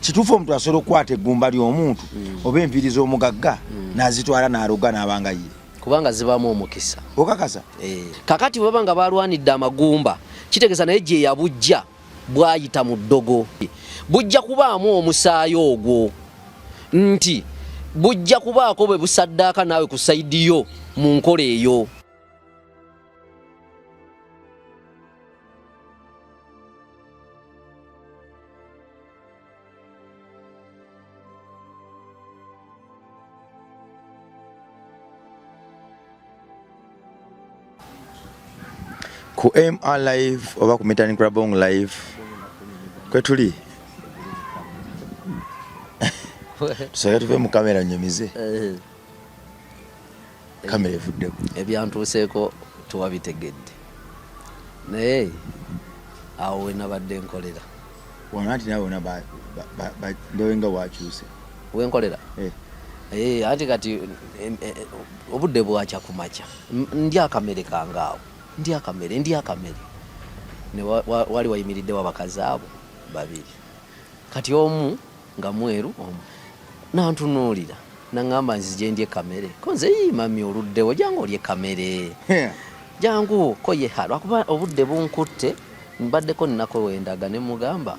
Kituufu omuntu asobola okukwata eggumba ly'omuntu oba enviiri z'omugagga n'azitwala n'aloga n'abanga ye? Kubanga zibaamu omukisa. Okakasa? Eh. Kakati bwebaba nga balwanidde amagumba, kitegeeza naye gye yabujja bwayita mu ddogo, bujja kubaamu omusaayi ogwo, nti bujja kubaako bwe busaddaaka naawe ku sayidi yo mu nkola eyo. Ku MR Live oba ku Mitani Krabong Live kwetuli, tusobola tuve mu kamera nyumize. Kamera evuddeko. Ebyantuuseeko tewabitegedde, naye awo wenabadde nkolera. Wano anti nawe wona ndowe nga wakyuse. Wenkolera? Eh. Eh, anti kati obudde bwakya ku makya, ndya akamere kange awo, ndya akamere, ndya akamere, ne wali wayimiriddewo abakazi abo babiri. Kati omu nga mweru, omu nantunuulira naŋŋamba nzije ndye kamere. Ko nze, yii mami, oluddewo, jangu olye kamere, jangu. Ko ye, ha, lwakuba obudde bunkutte, mbaddeko nnako wendaga. Ne mugamba,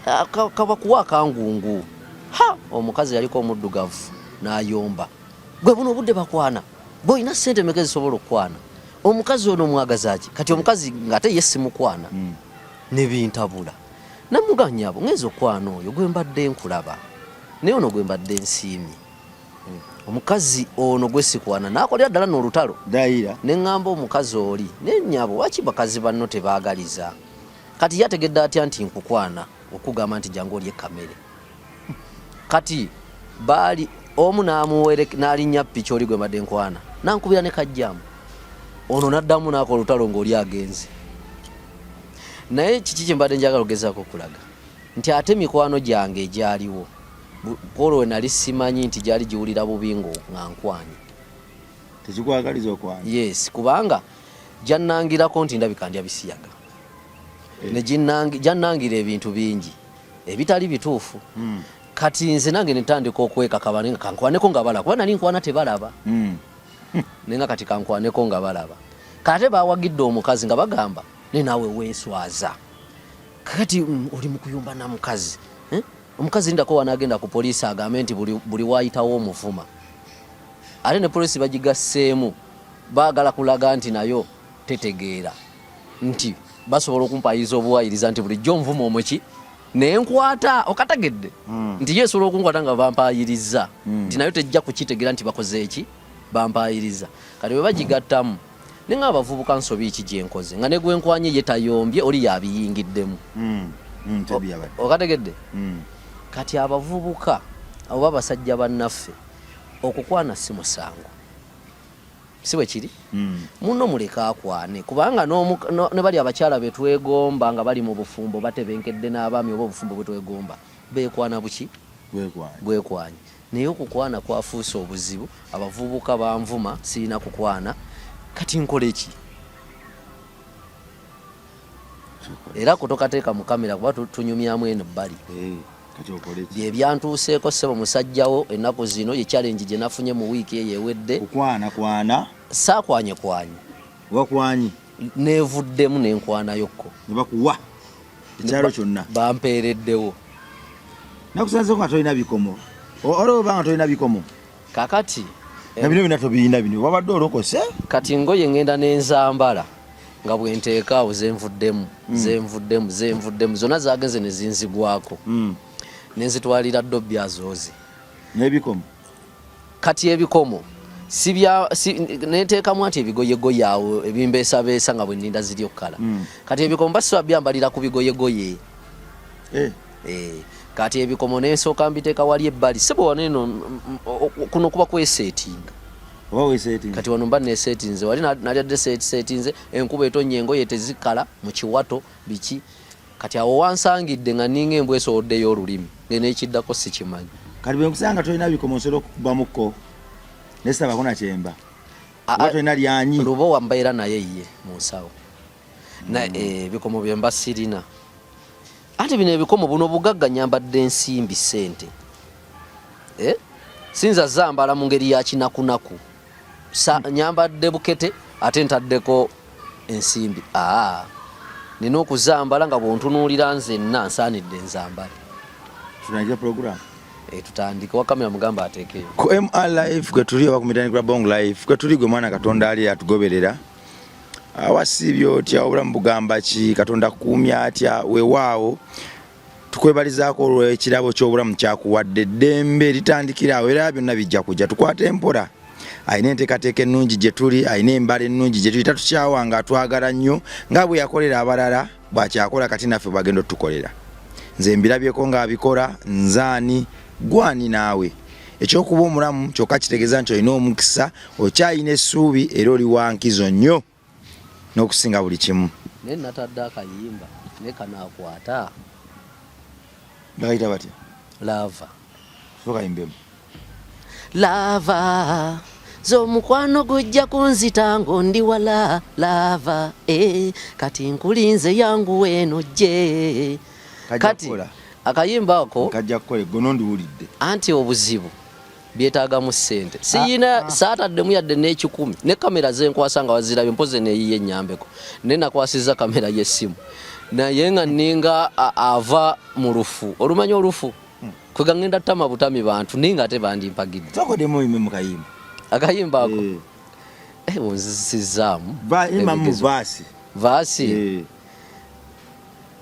"Ah, kabakuwa akangungu." Ha, omukazi yaliko omuddugavu n'ayomba, gwe buno obudde bakwana, gwe olina ssente meka ezisobola okukwana omukazi ono? Omwagaza ki kati omukazi ng'ate ye simukwana? Ne bintabula. Namuga, nyabo, ngenza okwana oyo gwe mbadde nkulaba, naye ono gwe mbadde nsiimye, omukazi ono gwe sikwana nakolera ddala n'olutalo. Dayira. Ne ŋŋamba omukazi oli, naye nyabo, waki bakazi banno tebaagaliza? Kati yategedde atya nti nkukwana okugamba nti jangu olye kamere? Kati baali omu n'alinnya piki, oli gwe mbadde nkwana nankubira ne kajjamu ono n'addamu n'akola olutalo ng'oli agenze. Naye kiki kye mbadde njagala okugezaako okulaga nti ate mikwano gyange egyaliwo kwolwo we nali simanyi nti gyali giwulira bubi nga nkwanye. Tekikwagaliza okwana. Yes, kubanga gyannangirako nti ndabika ndya bisiyaga. Ne gyannangira ebintu bingi ebitali bituufu. Kati nze nange netandika okwekakaba nga kankwaneko nga balaba, kuba nali nkwana tebalaba. Naye nga kati kankwaneko nga balaba. Kate bawagidde omukazi nga bagamba, ne naawe weeswaza, kakati oli mu kuyumba na mukazi, eh? Omukazi ndako wanaagenda ku poliisi agambe nti buli waayitawo omuvuma, ate ne poliisi bagigasseemu, baagala kulaga nti nayo tetegeera nti basobola okumpayiza obuwayiriza nti bulijjo nvuma omuki nenkwata okategedde nti ye esobola okunkwata nga bampayiriza nti nayo tejja kukitegeera nti bakoze eki, bampayiriza. Kati bwe bagigattamu ne nga abavubuka, nsobi ki gyenkoze nga ne gwenkwanye ye tayombye, oli yabiyingiddemu? Tebi yabadde. Okategedde? Kati abavubuka oba abasajja bannaffe, okukwana si musango, si bwe kiri? Muno muleke akwane, kubanga ne bali abakyala betwegomba nga bali mu bufumbo batebenkedde n'abaami oba obufumbo bwetwegomba, beekwana buki? Bwekwanya. Bwekwanye. Naye okukwana kwafuuse obuzibu. Abavubuka banvuma sirina kukwana, kati nkole ki? Era kutokateeka mu kamera kuba tunyumyamu eno bbali. Eh, kati okole ki? Bye byantuuseeko, ssebo musajjawo, ennaku zino ye challenge gye nafunye mu wiiki eyo ewedde. Kukwana kwana. Saakwanye kwanye. Wakwanyi. Neevuddemu nenkwanayokko. Ne bakuwa ekyalo kyonna. Bampeereddewo. Nakusanzeko nga tolina bikomo. Olwo oba nga tolina bikomo. Kakati Na bino byonna tobirina, bino wabadde olokose. Kati ngoye ngenda nenzambala nga bwenteeka awo zenvuddemu, zenvuddemu, zenvuddemu zonna zagenze ne zinzigwako, nenzitwalira dobbi azooze. N'ebikomo. Kati ebikomo sibya si, nenteekamu anti ebigoyegoye awo ebimbeesabeesa nga bwe nninda ziri okukala. Kati ebikomo basiba byambalira ku bigoyegoye. Eh. Eh, kati ebikomo nensooka mbiteeka wali ebbali, sebo wano eno kuno kuba kweseetinga. Oba weseetinze. Kati wano mba neseetinze, wali nali adde seetinze, enkuba etonnya engoye tezikala mu kiwato biki. Kati awo wansangidde nga ninga embwa esowoddeyo olulimi, ng'eneekiddako sikimanyi. Kati bwe nkusanga tolina bikomo, nsobola okukubamuko ne sitabako na kyemba. Oba tolina lyanyi. Lubowa mbeera naye ye mu nsawo. Na ebikomo bye mba sirina. Anti bino ebikomo, buno obugagga, nyambadde ensimbi, sente, eh? Sinza zambala mu ngeri ya kinakunaku. Nyambadde bukete ate ntaddeko ensimbi. Aa, nina okuzambala nga bwontunuulira nzenna nsaanidde nzambale. Tutandike program. E, tutandike. Wa kamera mugamba ateekeyo. Ku MR Life kwe tuli, oba ku Mitani Bong Life kwe tuli. Gwe mwana Katonda ali atugoberera, awasiibye otya? Obulamu bugamba ki? Katonda kukuumya atya? Weewaawo, tukwebalizaako olw'ekirabo ky'obulamu kyakuwadde. Eddembe litandikira awo, era byonna bijja kujja. Tukwate mpola. Alina enteekateeka ennungi gye tuli, alina embala ennungi gye tuli. Tatukyawa, nga atwagala nnyo, nga bwe yakolera abalala bwakyakola kati naffe bwagenda otukolera. Nze mbirabyeko ng'abikola. Nzaani gwani naawe? Ekyokuba omulamu kyokka kitegeeza nti olina omukisa, okyalina essuubi, era oli wa nkizo nnyo n'okusinga buli kimu. Naye natadde akayimba naye kanaakwata. Bakayita batya? Lava. So kayimbemu. Lava z'omukwano gujja kunzita ng'ondi wala. Lava, eh, kati nkulinze, yangu eno gye. Kajja Kati kukola. akayimba ako Kajja kukola, eggono ndiwulidde. Anti obuzibu byetaagamu ssente, siyina. Saataddemu yadde n'ekikumi. Ne kamera zenkwasa nga wazirabye, mpoze neeyiye ennyambeko, naye nakwasizza kamera y'essimu, naye nga ninga ava mu lufu. Olumanyi olufu kwega ngenda tama butami bantu, naye nga ate bandimpagidde. Sokodemu oyimbe mu kayimba. Akayimba ako? Eh. Eh, onzisizaamu Imba mu ebigezo. Verse. Verse. Eh.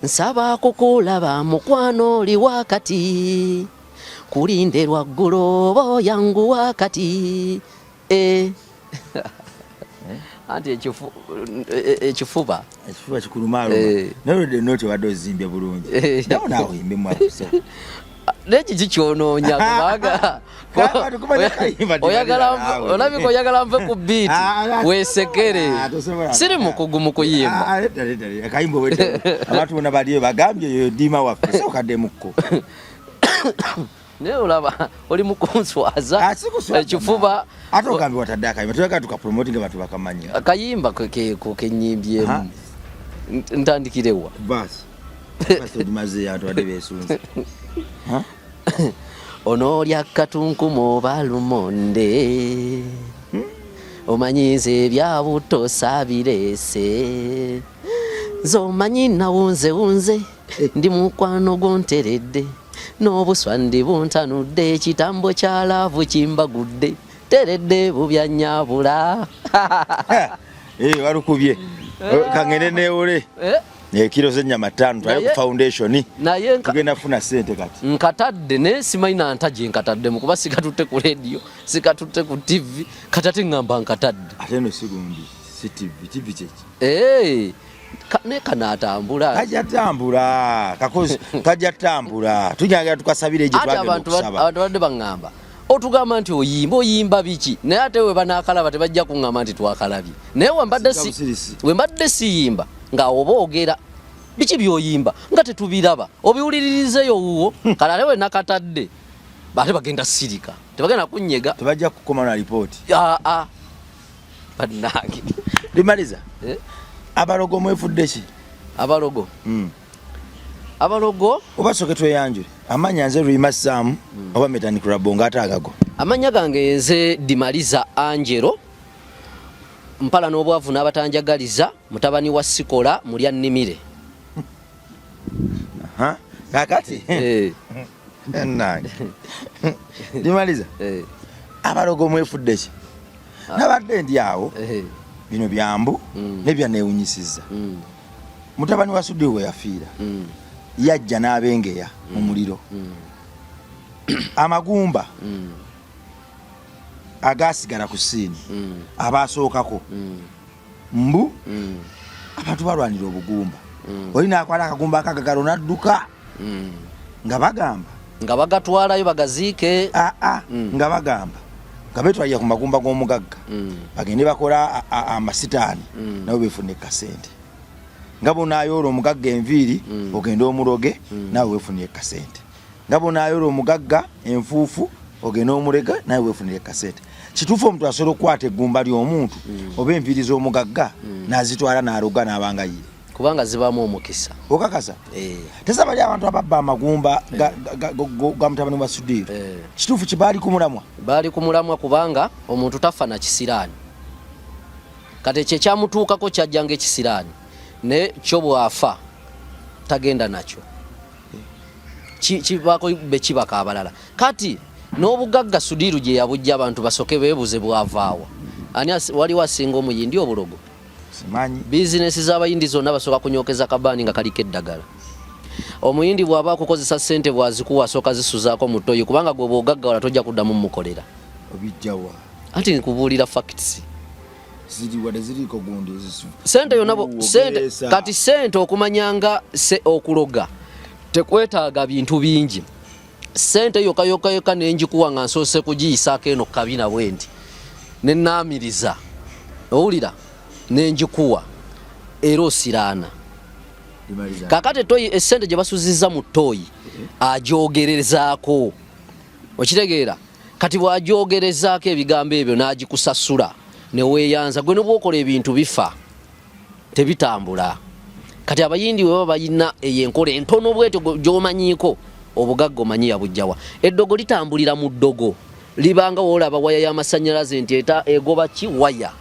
Nsaba kukulaba mukwano, oli wakati kulinde lwaggulo oba oyangu wakati. Eh. Anti ekifuba. Ekifuba kikulumaaluma. Eh. Naye olwedde nooti obadde ozimbye bulungi. Eh. Nawe naawe oyimbemu akuse. Naye kiki kyonoonya? Kubanga Kaba tukumanya kayimba. Oyagala naawe. Olabika oyagala nve ku beat. Ah, ah, weesekere. ah, tosobola. Siri mukugu mu kuyimba. Ah, ah, leta, leta, akayimba obwedde abantu bonna baliyo bagambye yoyo diima waffe, sokaddemukko. Naye olaba oli mu kunswaza. Ah, sikuswaza. Ekifuba. Ate ogambye watadde akayimba, tuyagala tukapromotinga abantu bakamanya. Akayimba kennyimbyemu, ntandikirewa? Verse, verse ogimazeeyo, abantu badde beesunze. Ha? Onoolya katunkumu oba lumonde, omanyiza ebyabuto saabireese. Nze omanyi nawunzewunze, ndi mukwano gwonteredde, n'obuswa ndi buntanudde. Ekitambo kya love kimbagudde, teredde bubya nyabula. Eh, walukubye. Kangende neewole. Eh? Ekiro z'ennyama 5 twale ku foundation. Naye Tugenda kufuna ssente kati. Nkatadde, naye simanyi nanta gye nkataddemu, kuba sikatutte ku rediyo, sikatutte ku TV, kati ate ŋŋamba nkatadde. Ate eno si gundi, si TV. TV kyeki? Eh, naye kanaatambula. Kajja tambula kakozi, kajja tambula. Tujagala tukasabire egyo. Ate Twagenda abantu okusaba. Abantu badde baŋŋamba, otugamba nti oyimba, oyimba biki? Naye ate we banaakalaba tebajja kuŋŋamba nti twakalabye. Naye wembadde si Busirisi. Wembadde siyimba nga oba ogera biki byoyimba nga tetubiraba, obiwuliririzeyo wuwo. Kale ate we nakatadde ate bagenda sirika, tebagenda kunyega. Tebajja kukoma na lipooti. Aa, bannange. Limaliza. Eh? Abalogo mwefudde ki? Abalogo? Abalogo. Oba soke tweyanjule amanya. Nze Luyima Saamu oba Metanik Rabongo, ate agago? Amannya gange nze Dimaliza Angelo, mpala n'obwavu n'abatanjagaliza, mutabani wa Sikola mulya nnimire. Aha. Kakati Eh, nange Dimaliza, abalogo mwefudde ki? Nabadde ndi awo, bino byambu nebyanewunyisiza. Mutabani wa Sudi we yafiira, yajja n'abengeya mu muliro, amagumba agasigala ku scene abasookako, mbu abantu balwanira obugumba. Oli nakwala akagumba akagagalo nadduka, nga bagamba nga bagatwalayo bagaziike. Aa, nga bagamba nga betwalira ku magumba g'omugagga, bagende bakola amasitaani, nabo befune kasente, nga bonayoola omugagga enviiri, ogende omuloge, naawe wefunire kasente, nga bonayoola omugagga enfuufu, ogende omulege, nawe wefunire kasente. Kituufu omuntu asobola okukwata eggumba ly'omuntu oba enviiri z'omugagga n'azitwala n'aloga n'abanga ye? Kubanga zibaamu omukisa. Okakasa? Eh. Tesa bali abantu ababba amagumba ga mutabani wa Sudiru. Kituufu ki baali ku mulamwa? Baali ku mulamwa kubanga omuntu tafa na kisiraani. Kati ekyo ekyamutuukako kyajja ng'ekisiraani, naye kyo bw'afa tagenda nakyo. Kibaako be kibaka abalala. Kati n'obugagga Sudiru gye yabujja abantu basoke beebuze bwavaawa. Ani waliwo asinga omuyindi obulogo? Simanyi. Bizinesi z'abayindi zonna basooka kunyokeza kabaani nga kaliko eddagala. Omuyindi bw'aba akukozesa ssente bw'azikuwa asooka zisuzaako mu ttoyi kubanga gwe bw'ogaggawala tojja kuddamu mmukolera. Obijjawa? Anti nkubuulira facts. Ziriwa teziriiko gundi Ssente yonna ssente kati ssente okumanya nga okuloga tekwetaaga bintu bingi. Ssente yokka yokka yokka ne ngikuwa nga nsoose kugiyisaako eno kabina bwe nti ne nnaamiriza, owulira, ne ngikuwa era osiraana. Kaakati etoyi essente gye basuzizza mu ttooyi agyogerezaako, okitegeera? Kati bw'agyogerezaako ebigambo ebyo n'agikusasula ne weeyanza, gwe ne bw'okola ebintu bifa. Tebitambula. Kati abayindi bwe baba balina eyo enkola entono bwetyo gy'omanyiiko, obugagga omanyi yabujjawa. Eddogo litambulira mu ddogo, libanga woolaba waya y'amasannyalaze nti eta egoba ki waya.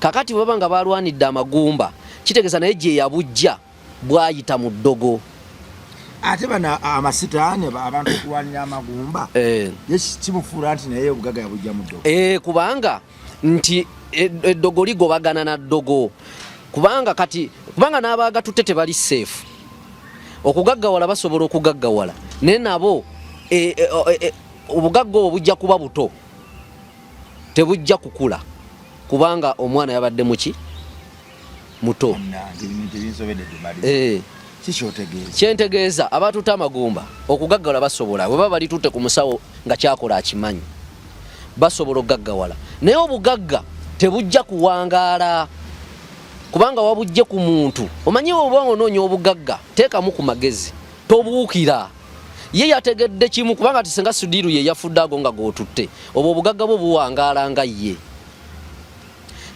Kakati bwe baba nga balwanidde amagumba, kitegeeza naye gye yabujja bwayita mu ddogo. Ate bano amasitaani abantu okulwanira amagumba, ye kimufuula nti naye obugagga yabujja mu ddogo. Kubanga nti eddogo ligobagana na ddogo, kubanga kati kubanga n'abaagatutte tebali seefu. Okugaggawala basobola okugaggawala, naye nabo obugagga obwo bujja kuba buto, tebujja kukula kubanga omwana yabadde muki muto. Kyentegeeza abatutte amagumba okugaggawala basobola, bwe baba balitutte ku musawo nga kyakola akimanyi, basobola okugaggawala, naye obugagga tebujja kuwangaala kubanga wabujje ku muntu. Omanyi oba onoonya obugagga teekamu ku magezi, tobuukira. Ye yategedde kimu kubanga ati singa Sudiru ye yafudde ago nga g'otutte, obwo obugagga bwo buwangaala nga ye.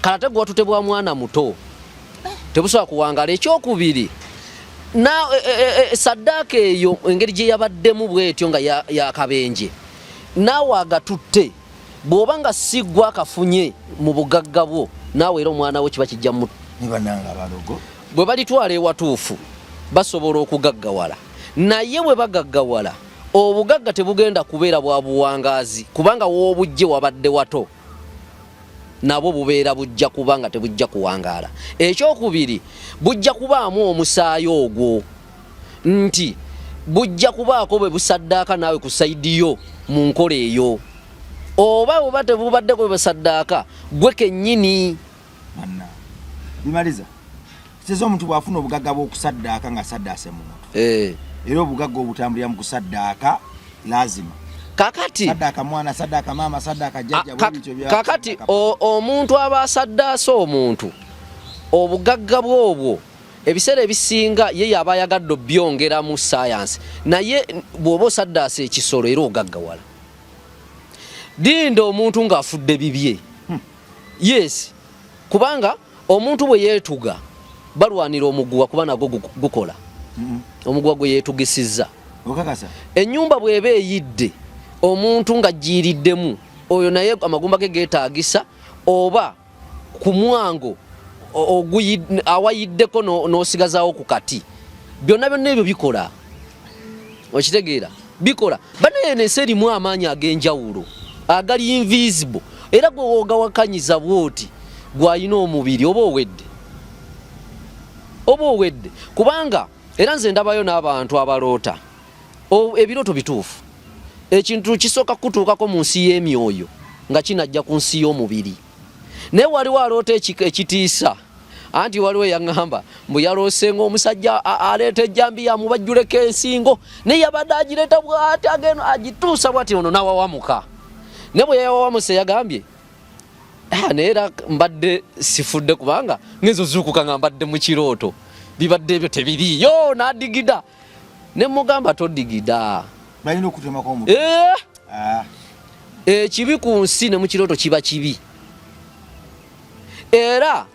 Kale ate gwatute bwa mwana muto tebusobola kuwangaala. Ekyokubiri, saddaaka eyo engeri gye yabaddemu bwetyo nga yakabenje, naawe agatutte bw'oba nga si ggwe akafunye mu bugagga bwo, naawe era omwana wo kiba kijja mu Ni bannange abalogo. Bwe balitwala ewatuufu basobola okugaggawala, naye bwe bagaggawala obugagga tebugenda kubeera bwa buwangaazi kubanga w'obujje wabadde wato, nabwo bubeera bujja kuba nga tebujja kuwangaala. Ekyokubiri, bujja kubaamu omusaayi ogwo nti bujja kubaako bwe busaddaaka naawe ku sayidi yo mu nkola eyo, oba bweba tebubaddeko bwe busaddaaka gwe kennyini. Banna bimaliza kiteza omuntu bw'afuna obugagga bw'okusaddaaka nga asaddaase muntu, era obugagga obutambulira mu kusaddaaka lazima. Kakati saddaaka mwana, saddaaka maama, saddaaka jjajja, bwe bityo kakati omuntu aba asaddaase omuntu, obugagga bw'obwo ebiseera ebisinga ye yaba ayagadde obyongeramu sayansi, naye bw'oba osaddaase ekisolo era ogaggawala. Dinda omuntu ng'afudde bibye. Yes, kubanga omuntu bwe yeetuga balwanira omuguwa kuba nagwo gukola. Omuguwa gwe yeetugisizza. Okakasa? Ennyumba bw'eba eyidde omuntu ng'aggiiriddemu, oyo naye amagumba ge geetaagisa, oba ku mwango awayiddeko n'osigazaawo ku kati. Byonna byonna ebyo bikola. Okitegeera? Bikola. Banaye eno ensi erimu amaanyi ag'enjawulo agali invisible, era gwe woogawakanyiza bw'oti gw'alina omubiri oba owedde, oba owedde. Kubanga era nze ndabayo n'abantu abaloota ebirooto bituufu. Ekintu kisooka kutuukako mu nsi y'emyoyo nga kinajja ku nsi y'omubiri, naye waliwo aloota ekitiisa. Anti waliwo eyaŋŋamba mbu yaloose ng'omusajja aleeta ejjambiya amubajjuleko ensingo, naye yabadde agireeta bw'ati agenda agituusa bw'ati ono n'awawamuka. Naye bwe yawawamuse yagambye, naye era mbadde sifudde kubanga ngenza ozuukuka nga mbadde mu kirooto, bibadde ebyo tebiriiyo, n'adigida. Ne mugamba todigida. Balina okutemako omutwe. Ekibi ku nsi ne mu kirooto kiba kibi. Era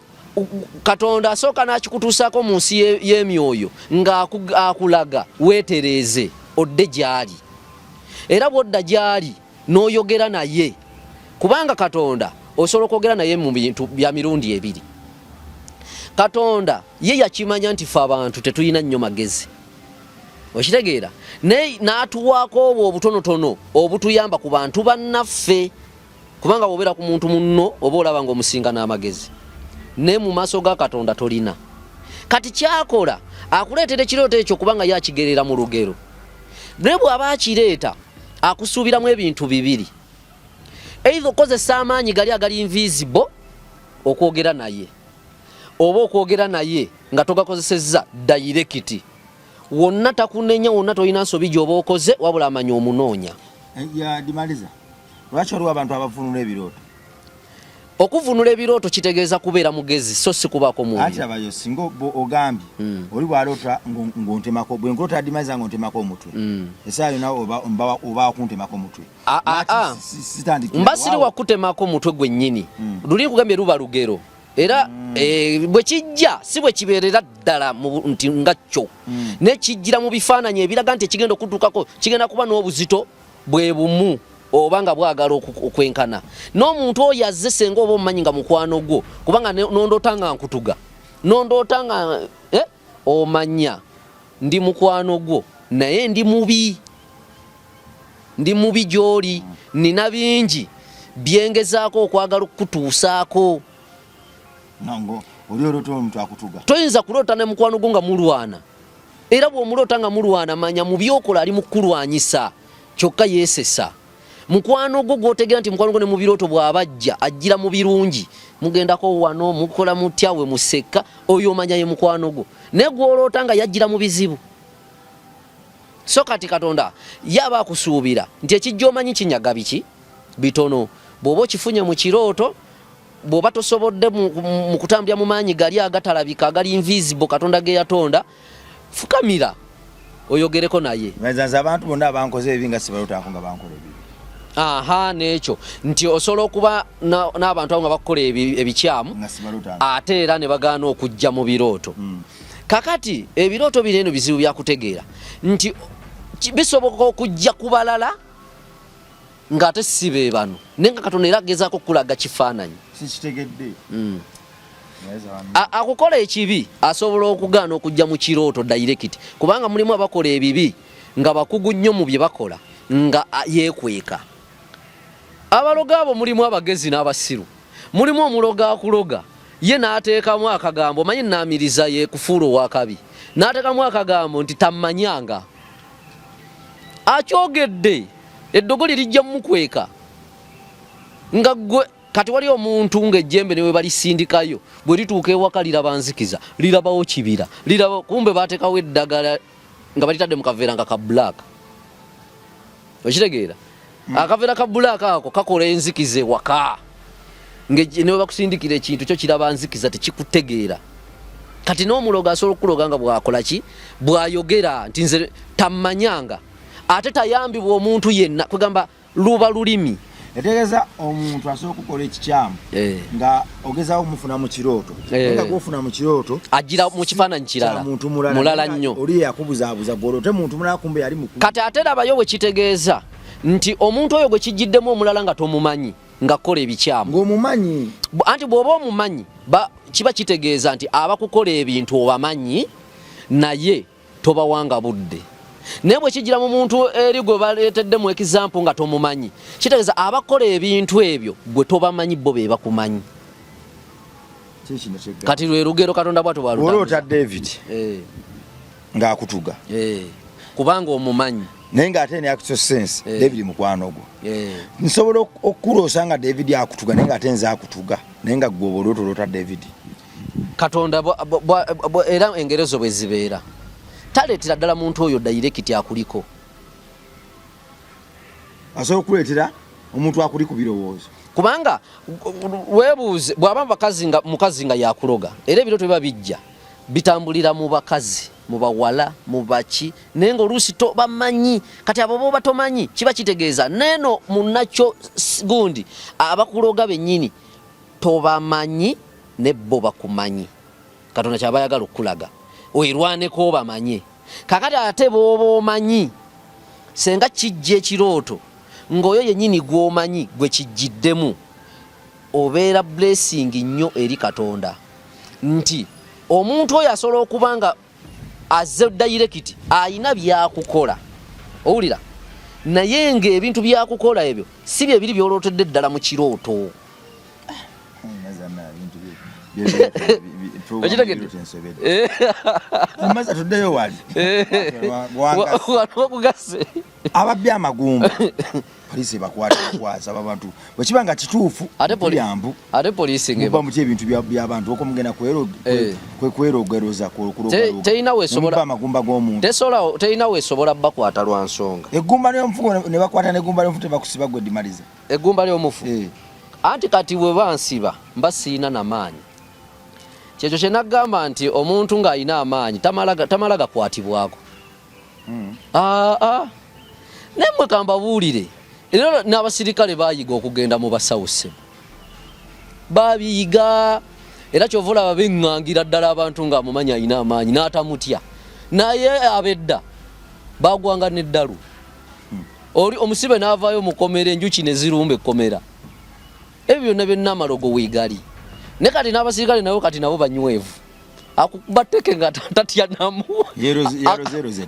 Katonda asooka n'akikutuusaako mu nsi y'emyoyo ng'akulaga weetereeze odde gy'ali. Era bw'odda gy'ali n'oyogera naye, kubanga Katonda osobola okwogera naye mu bintu bya mirundi ebiri. Katonda ye yakimanya nti fe abantu tetulina nnyo magezi, okitegeera, naye n'atuwaako obwo obutonotono obutuyamba ku bantu bannaffe. Kubanga bw'obeera ku muntu munno oba olaba ng'omusinga n'amagezi, naye mu maaso ga Katonda tolina. Kati kyakola akuleetera ekirooto ekyo kubanga ye akigerera mu lugero. Naye bw'aba akireeta akusuubiramu ebintu bibiri, either okukozesa amaanyi gali agali invisible okwogera naye, oba okwogera naye nga togakozesezza dayirekiti. Wonna takunenya, wonna tolina nsobi gy'oba okoze, wabula amanya omunoonya. Dimaliza. Lwaki waliwo abantu abavunula ebirooto? Okuvunula ebirooto kitegeeza kubeera mugezi so si kubaako mwoyo. Anti abayo singa ogambye mm. oli bwaloota ng'ontemako bwe nkuloota adimaza ng'ontemako omutwe mm. essaawa yonna oba wakuntemako omutwe. Mba siri wakutemako mutwe gwennyini mm. luli nkugambye luba lugero era mm. eh, bwe kijja si bwe kibeerera ddala nti nga kyo mm. naye kijjira mu bifaananyi ebiraga nti ekigenda okutuukako kigenda kuba n'obuzito bwe bumu oba nga bwagala okwenkana n'omuntu oyo azze senga oba omumanyi nga mukwano gwo kubanga nondoota nga nkutuga nondoota nga eh, omanya ndi mukwano gwo naye ndi mubi ndi mubi gy'oli nina bingi byengezaako okwagala okukutuusaako. Toyinza kuloota ne mukwano gwo nga mulwana era bw'omuloota nga mulwana manya mu byokola ali mu kukulwanyisa kyokka yeesesa. Mukwano gwo gw'otegeera nti mukwano gwo ne mu birooto bw'aba ajja ajjira mu birungi mugendako wano mukola mutya we museka oyo omanya ye mukwano gwo naye gw'oloota nga yajjira mu bizibu. So kati Katonda ye aba akusuubira nti ekijja omanyi kinyaga biki bitono bw'oba okifunye mu kirooto bw'oba tosobodde mu kutambulira mu maanyi gali agatalabika agali invisible Katonda ge yatonda fukamira oyogereko naye. Nze abantu bonna abankoze ebibi nga sibalootaako nga bankola ebibi. Aha, n'ekyo nti osobola okuba n'abantu abo nga bakukola ebikyamu ate era ne bagaana okujja mu birooto. Mm. Kakati ebirooto bino eno bizibu byakutegeera nti bisoboka okujja ku balala ng'ate si be bano naye nga Katonda era agezaako okukulaga kifaananyi. Sikitegedde. Mm. Akukola ekibi asobola okugaana okujja mu kirooto dayirekiti kubanga mulimu abakola ebibi nga bakugu nnyo mu bye bakola nga yeekweka. Abalogo abo mulimu abagezi n'abasiru. Mulimu omulogo akuloga ye n'ateekamu akagambo omanyi nnaamiriza ye kufuula ow'akabi n'ateekamu akagambo nti tammanyanga akyogedde eddogo lye lijja mumukweka nga gwe kati wali omuntu ng'ejjembe ne we balisindikayo bwe lituuka ewaka liraba nzikiza lirabawo kibira liraba kumbe baateekawo eddagala nga balitadde mu kaveera nga ka black okitegeera mm. akaveera ka black ako kakola enzikiza ewaka ne bakusindikira ekintu kyo kiraba nzikiza tekikutegeera kati n'omulogo asobola okukuloga nga bwakola ki bwayogera nti nze tammanyanga ate tayambibwa omuntu yenna kwegamba luba lulimi etegeeza omuntu asobola okukola ekikyamu eh. nga ogezawo omufuna mu kirooto eh. nga gwofuna mu kirooto ajira mu kifaananyi kirala muntu mulala nnyo oli yakubuzaabuza gwoloote muntu mulala kumbe yali mukulu kati ate labayo bwe kitegeeza nti omuntu oyo gwe kijjiddemu omulala nga tomumanyi nga kukola ebikyamu ng'omumanyi anti bw'oba omumanyi kiba kitegeeza nti abakukola ebintu obamanyi naye tobawanga budde naye bwe kijira mu muntu eri gwe baleetedde mu ekizampu nga tomumanyi kitegeeza abakola ebintu ebyo gwe tobamanyi bo be bakumanyi kati lwe lugero Katonda bwatyo bwalwolota David eh. ng'akutuga eh. kubanga omumanyi naye ng'ate ne actual sense eh. David mukwano gwo nsobola okukuloosa nga David akutuga naye ng'ate nze akutuga naye nga gwe oba olwotoloota David Katonda era engerezo bwe zibeera taleetera ddala muntu oyo dayirekiti akuliko. Asobola okukuleetera omuntu akuli ku birowoozo. Kubanga weebuuze bw'aba bakazi nga mukazi nga yakuloga era ebirooto biba bijja bitambulira mu bakazi mu bawala mu baki naye ng'oluusi tobamanyi kati abo b'oba tomanyi kiba kitegeeza neeno munnakyo gundi abakuloga bennyini tobamanyi. Ne bo bakumanyi. Katonda kyaba ayagala okukulaga werwaneko obamanye. Kakati ate booba omanyi, senga kijja ekirooto ng'oyo yennyini gw'omanyi gwe kijjiddemu, obeera blessing nnyo eri Katonda nti omuntu oyo asobola okuba nga azze dayirekiti alina byakukola, owulira, naye ng'ebintu byakukola ebyo si bye biri by'olootedde ddala mu kirooto. Omaza tuddeyo wali wano ababbi amagumba poliisi ebakwata bakwasa abantu bwekiba nga kituufu byambu ate poliisi muba mutya ebintu byabantu oko mugenda kwerogeroza terina wesobola amagumba g'omuntu terina wesobola bakwata lwa nsonga eggumba ly'omufu ne bakwata n'eggumba ly'omufu tebakusiba gwe dimaliza Eggumba ly'omufu eh. Anti kati bwe bansiba mba siina na maanyi. Kyekyo kye nagamba nti omuntu ng'alina amaanyi tamala gakwatibwako. Ah, ah. Naye mmwe kambabuulire, era n'abasirikale baayiga okugenda mu basawo ssebo, babiyiga era kyova olaba beŋŋangira ddala abantu ng'amumanyi alina amaanyi n'atamutya, naye ab'edda bagwanga n'eddalu. Oli omusibe n'avaayo mu kkomera, enjuki ne zirumba ekkomera. Ebyo byonna byonna amalogo weegali. Ne kati n'abasirikale nabo kati nabo banywevu, akukuba tteke nga tatya namu,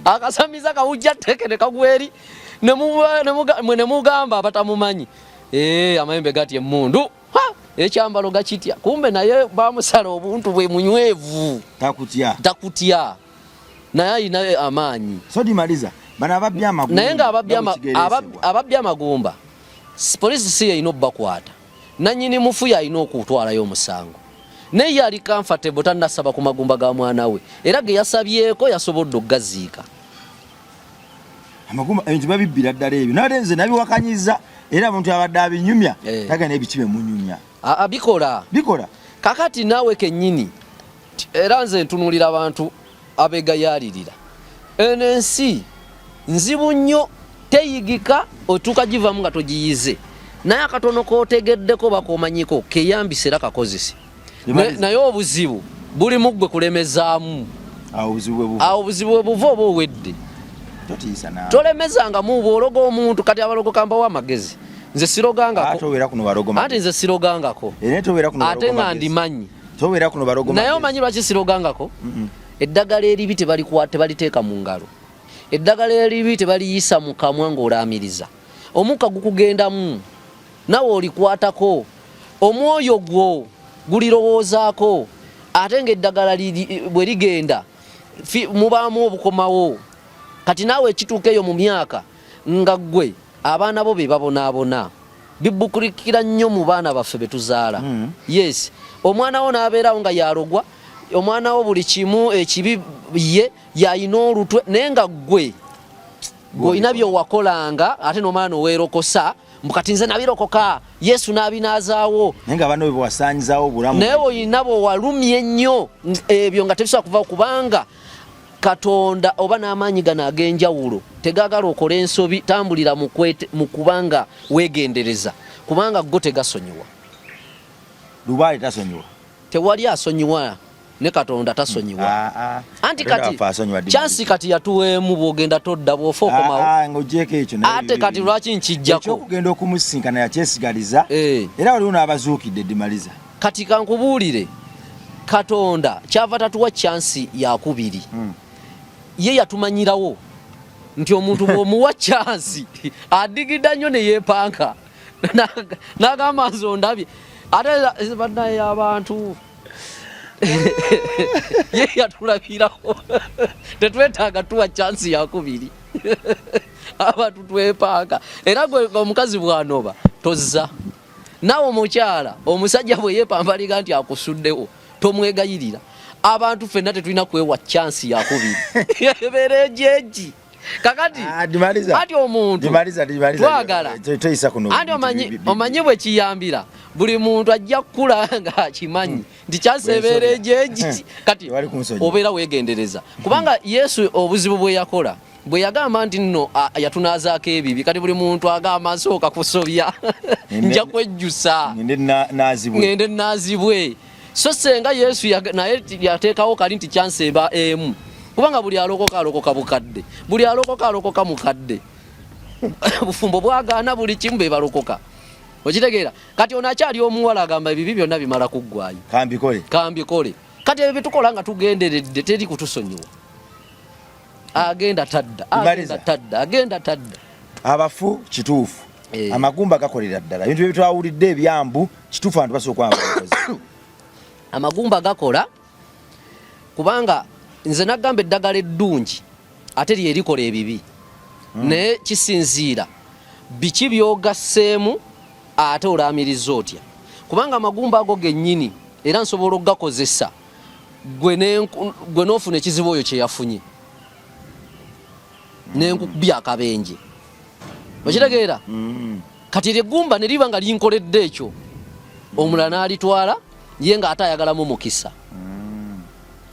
akasamiza kawujja tteke ne kagwa eri, mwe ne mugamba abatamumanyi, eh, amayembe gatya emmundu, ekyambalo gakitya, kumbe naye bamusala obuntu bwe munywevu, takutya, takutya, naye alina amaanyi. So dimaliza bano ababbi amagumba, naye nga ababbi amagumba poliisi si yeyina obbakwata, nanyini mufu yalina okutwalayo omusango, naye ye ali comfortable tannasaba ku magumba ga mwana we, era ge yasabyeko yasobodde okugaziika. Amagumba ebintu babibbira ddala ebyo, naye nze nabiwakanyiza, era omuntu abadde abinyumya eh. Tagana ebiki bemunyumya bikola bikola. Kakati naawe kennyini, era nze ntunuulira abantu abegayaalirira eno ensi nzibu nnyo, teyigika, otuuka givamu nga togiyize, naye akatono k'otegeddeko bakomanyiko keyambise era kakozese. Naye obuzibu buli mu ggwe kulemezaamu. Awo obuzibu bwe buva oba owedde tolemezangamu bw'ologa omuntu. Kati abalogo kambawo amagezi, nze sirogangako, anti nze sirogangako ate nga ndimanyi, naye omanyi lwaki sirogangako? Eddagala eribi tebaliteeka mu ngalo, eddagala eribi tebaliyisa mu kamwa ng'olaamiriza, omukka gukugendamu nawe olikwatako, omwoyo gwo gulirowoozaako, ate ng'eddagala bwe ligenda mubaamu obukomawo. Kati naawe ekituuka eyo mu myaka nga ggwe abaana bo be babonaabona, bibukulikira nnyo mu baana baffe be tuzaala. Yes, omwana wo n'abeerawo nga yalogwa, omwana wo buli kimu ekibi ye yalina olutwe, naye nga ggwe olina byewakolanga ate n'omala noweerokosa mbu kati nze nabirokoka, Yesu n'abinaazaawo, naye nga bano bwewasaanyizaawo obulamu, naye olina bwewalumye ennyo ebyo nga tebisobola kuvawo, kubanga Katonda oba n'amaanyi gano ag'enjawulo tegaagala okola ensobi. Tambulira mu kubanga weegendereza, kubanga go tegasonyiwa. Lubaale tasonyiwa, tewali asonyiwa, ne Katonda tasonyiwa. Anti kati chansi kati yatuweemu, bwogenda todda, bw'ofa okomawo. Ng'ogyeko ekyo, ate kati lwaki nkijjako? Ekyokugenda okumusinkana yakyesigaliza, eh. Era waliwo n'abazuukidde dimaliza. Kati kankubuulire, Katonda kyava tatuwa chansi yakubiri. Ye yatumanyirawo nti omuntu bw'omuwa chansi adigida nnyo ne yeepanka n'agamba nze ondabye, ate bannaye abantu ye yatulabirawo tetwetaaga tuwa chansi yakubiri. Abantu twepanka, era gwe omukazi bw'anoba tozza, naawe omukyala omusajja bwe yeepampaliga nti akusuddewo tomwegayirira. Abantu ffenna tetulina kwewa chansi yakubiri, ebeera ejeji. Kakati ati omuntu twagala anti omanyi bwe kiyambira buli muntu ajja kukula ng'akimanyi nti chansi ebeera ejeji. Kati obeera weegendereza, kubanga Yesu obuzibu bwe yakola bwe yagamba nti nno yatunaazaako ebibi, kati buli muntu agamba nsooka kusobya, nja kwejjusa ngende naazibwe. So senga Yesu naye yateekawo kali nti chance eba emu, kubanga buli alokoka alokoka bukadde, buli alokoka alokoka mukadde, bufumbo bwagaana, buli kimu bebalokoka. Okitegeera? Kati ono akyali omuwala agamba ebibi byonna bimala kuggwayo. Kambikole. Kambikole. Kati ebyo byetukola nga tugenderedde, teri kutusonyiwa. Agenda tadda, agenda tadda, agenda tadda. Abafu kituufu. Amagumba gakolera ddala ebintu byetwawulidde ebyambu, kituufu abantu basobola okuba Amagumba gakola, kubanga nze nagamba eddagala eddungi ate lyerikola ebibi. Naye kisinziira biki byogasseemu, ate olaamiriza otya, kubanga amagumba ago gennyini era nsobola okugakozesa gwe n'ofuna ekizibu oyo kyeyafunye, nenkukubya akabenje. Okitegeera? Kati eryo eggumba ne liba nga linkoledde ekyo, omulala n'alitwala ye ng'ate ayagalamu mukisa.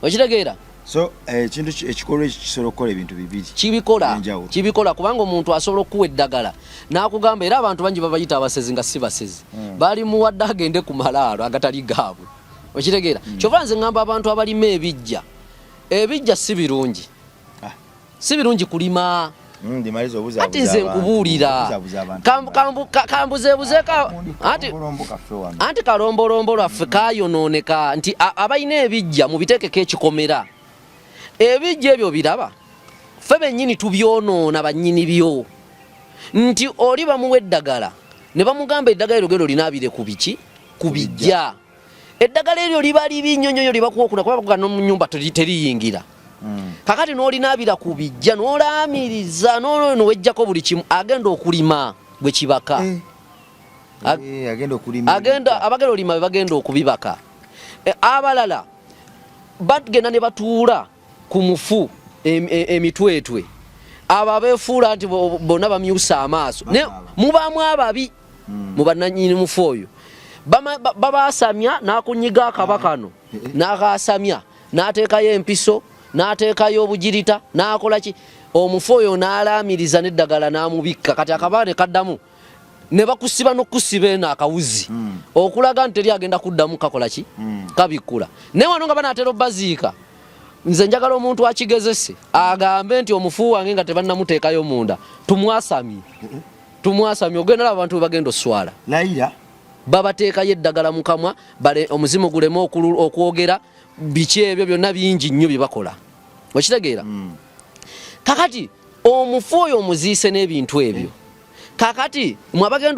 Okitegeera? So ekintu ekikolwa ekyo kisobola okukola ebintu bibiri. Kibikola. Ebyenjawulo. Kibikola, kubanga omuntu asobola okukuwa eddagala n'akugamba, era abantu bangi babayita abasezi nga si basezi. Bali muwadde agende ku malaalo agatali gaabwe. Okitegeera? Kyova nze ŋŋamba abantu abalima ebijja, ebijja si birungi. Si birungi kulima. Ndimaliza obuzaabuza Ati nze abantu. nkubuulira. Obuzaabuza abantu. Kambuzeebuzeeko anti Kalombolombo kaffe wano. Anti kalombolombo lwaffe kayonooneka nti abalina ebijja mubiteekeko ekikomera. Ebijja ebyo biraba ffe bennyini tubyonoona bannyini byo, nti oli bamuwa eddagala ne bamugamba eddagala eryo genda olinaabire ku biki, ku bijja. Eddagala eryo liba libi nnyo nnyo nnyo lyebakuwa okuna, kuba bakuga n'omu nnyumba teriyingira. Kakati n'olinaabira ku bijja n'olaamiriza nowejjako buli kimu, agenda okulima gwe kibaka. Agenda okulima ebijja. Abagenda olima be bagenda okubibaka. Abalala bagenda ne batuula ku mufu emitwetwe, abo abeefuula nti bonna bamyusa amaaso, ne Bakaaba. mubaamu ababi mu bannannyini mufu oyo. Babaasamya n'akunyiga akaba kano, n'akaasamya, n'ateekayo empiso, n'ateekayo obugirita, n'akola ki, omufu oyo n'alaamiriza n'eddagala n'amubikka. Kati akaba ne kaddamu ne bakusiba n'okusiba eno akawuzi okulaga nti teri agenda kuddamu kakola ki, kabikkula. Naye wano nga banaatera obbaziika, nze njagala omuntu akigezese agambe nti omufu wange nga tebannamuteekayo munda tumwasamye, tumwasamye. Ogenda laba abantu bwe bagenda oswala. Layira. Babateekayo eddagala mu kamwa, omuzimu guleme okwogera, biki ebyo byonna bingi nnyo bye bakola. Okitegeera? Kakati omufu oyo omuziise n'ebintu ebyo, kakati mwe abagenda